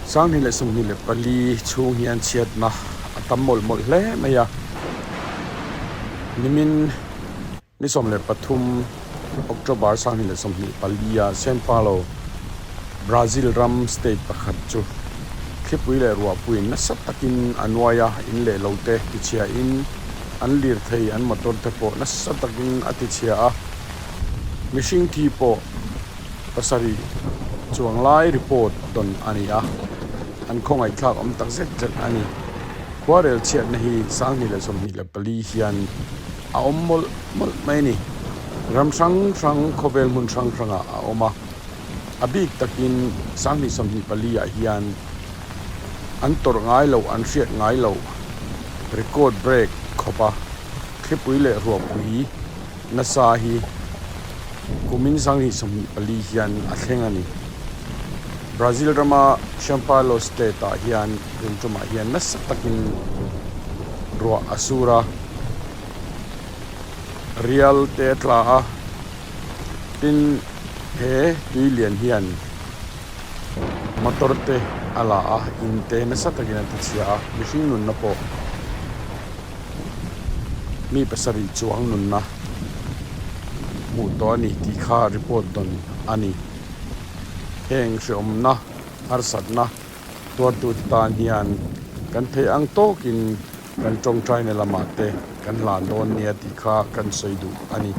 2024 chhung hian chhiatna a tam mawlh mawlh hle mai a, nimin ni 13 October 2024 ah São Paulo, Brazil ram state pakhat chu thlipui leh ruahpuiin nasa takin a nuai a, in leh lo te tichhiain an lirthei an motor te pawh nasa takin a tichhia a, mihring thi pawh pasarih chuang lai report dawn a ni a, an khawngaihthlak awm tak zet zet a ni. Khuarel chhiatna hi 2024 hian a awm mawlh mawlh mai a ni. Ram hrang hrang khawvel hmun hrang hrangah a awm a, a bik takin 2024 ah hian an tawrh ngai loh an hriat ngai loh record break khawp a thlipui leh ruahpui nasa hi kumin 2024 hian a thleng a ni. Brazil rama São Paulo state ah hian tun tumah hian nasa takin ruah a sur a, rial te a tla a, tin he tui lian hian motor te a la a, in te nasa takin a tichhia a, mihring nunna pawh mi pasarih chuang nunna hmuh tawh a ni tih kha report dawn a ni. Heng hreawmna harsatna tuartute tan hian kan theih ang tawkin kan tawngtaina lamah te kan hlan dawn nia tih kha kan sawi duh a ni.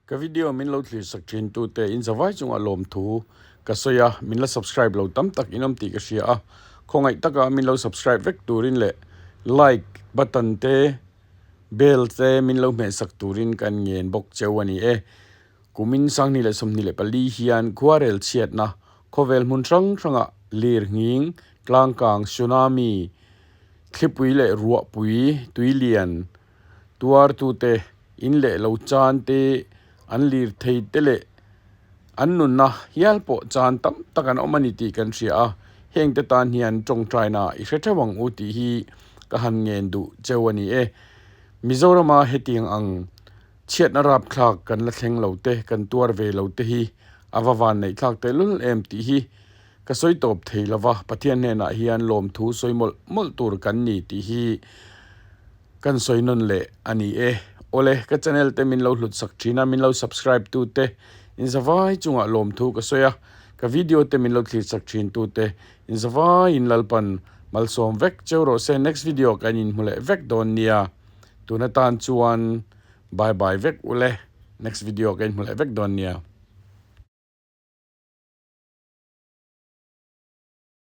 Ka video min lo thlir sak thin tu te in zavai chungah lawmthu ka sawi a, min la subscribe lo tam tak in awm tih ka hria a, khawngaih taka min lo subscribe vek turin leh like button te bell te min lo hmeh sak turin kan ngen bawk cheu a ni e. Kumin 2024 hian khuarel chhiatna khawvel hmun hrang hrangah lir nghing, tlangkang, tsunami, thlipui leh ruahpui, tuilian, Tuartute in leh lo chan te, an lir thei te leh an nunna hial pawh chan tam tak an awm a ni tih kan hria a, hengte tan hian tawngtaina i hre theuh ang u tih hi ka han ngen duh cheu a ni e. Mizorama hetiang ang chhiatna rapthlak kan la thleng lo te, kan tuar ve lo te hi a va van neih thlak tehlul em tih hi ka sawi tawp thei lo va, Pathian hnenah hian lawmthu sawi mawlh mawlh tur kan ni tih hi Kan sawi nawn leh a ni e. Awle, ka channel te min lo hlut sak thin a, min lo subscribe tu te in zavai chungah lawmthu ka sawi a, ka video te min lo thlir sak thin tu te in zavai in Lalpan malsawm vek cheu rawh se, next video kan inhmu leh vek dawn nia, tun atan chuan bye bye vek ule, next video kan inhmu leh vek dawn nia.